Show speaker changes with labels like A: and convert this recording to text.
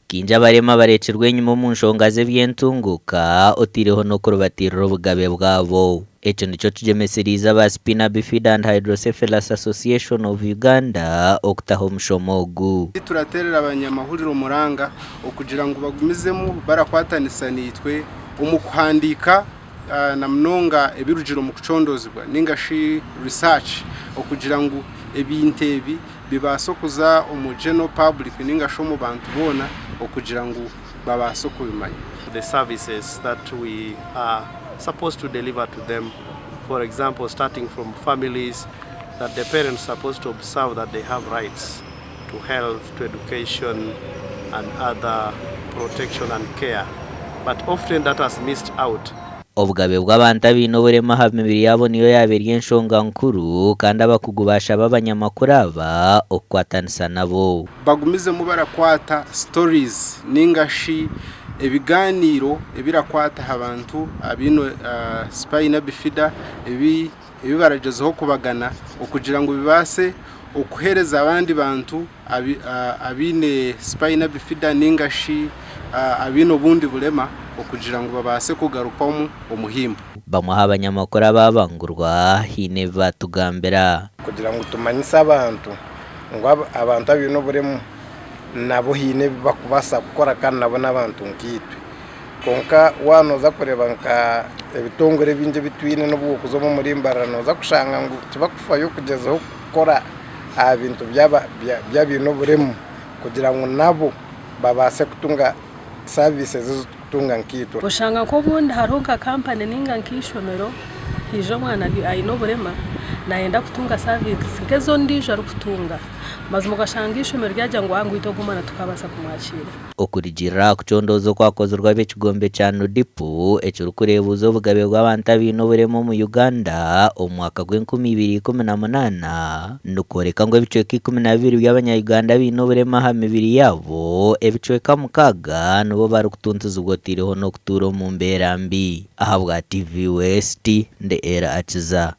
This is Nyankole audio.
A: Kaingi abarema barekirwe enyima omu nshonga z'eby'entunguuka otaireho n'okurubatiirira obugabe bwabo. Ekyo nikyo kigyemeseriize aba Spina Bifida and Hydrocephalus Association of Uganda okutaho omushomo ogu.
B: Turateerera abanyamahurire omuranga okugira ngu bagumizemu barakwatanisa naitwe omu kuhandiika na munonga ebirugire omu kucondoozibwa ninga shi research okugira ngu ebintu ebi bibaase okuza omu general public ninga shi omu bantu boona okugira ngu babaase okubimanya.
C: The services that we are supposed to deliver to them, for example, starting from families, that the parents supposed to observe that they have rights to health, to education and other protection and care, but often that has missed out.
A: Obugabe bw'abantu abaine oburema aha mibiri yaabo niyo yaaba eri enshonga nkuru kandi abakugu baashaba abanyamakuru aba okukwatanisa nabo.
B: Bagumizemu barakwata stories ninga shi ebigaaniiro ebirakwata aha bantu abaine spina bifida ebi baragyezaho kubagana okugira ngu bibaase okuheereza abandi bantu abaine spina bifida ninga shi abaine obundi burema okugira ngu babaase kugarukwamu omuhimbo.
A: Bamwe aha banyamakuru ababangurwa haine ebi baatugambira.
D: Kugira ngu tumanyise abantu ngu abantu abaine oburemu nabo haine ebi barikubaasa kukora kandi nabo n'abantu nkaitwe. Kwonka waaba nooza kureeba nka ebitongore ebingi ebi twine n'obu orikuza omuri Mbarara nooza kushanga ngu tibarikufayo kugyezaho kukora aha bintu by'abaine oburemu kugira ngu nabo babaase kutunga saviisi ezi turikutunga nkaitwe.
E: Oshanga nk'obundi hariho nka kampani ninga nk'eishomero haija omwana aine oburema nayenda kutunga saviisi nk'ez'ondiijo arikutunga mazima okashanga eishomero ryagira ngu ngu itwe ogu omwana titukabaasa kumwakiira.
A: Okurugiirira aha kucondooza okwakozirwe ab'ekigombe kya NUDIPU ekirikureebuuza obugabe bw'abantu abaine oburema omu Uganda omu mwaka gw'enkumi ibiri ikumi na munaana nikworeka ngu ebicweka 12 by'abanya-Uganda abaine oburema aha mibiri yaabo, ebicweka mukaaga nibo barikutuntuzibwa otaireho n'okutuura omu mbeera mbi. Ahabwa TV West, ndi Ella Akiza.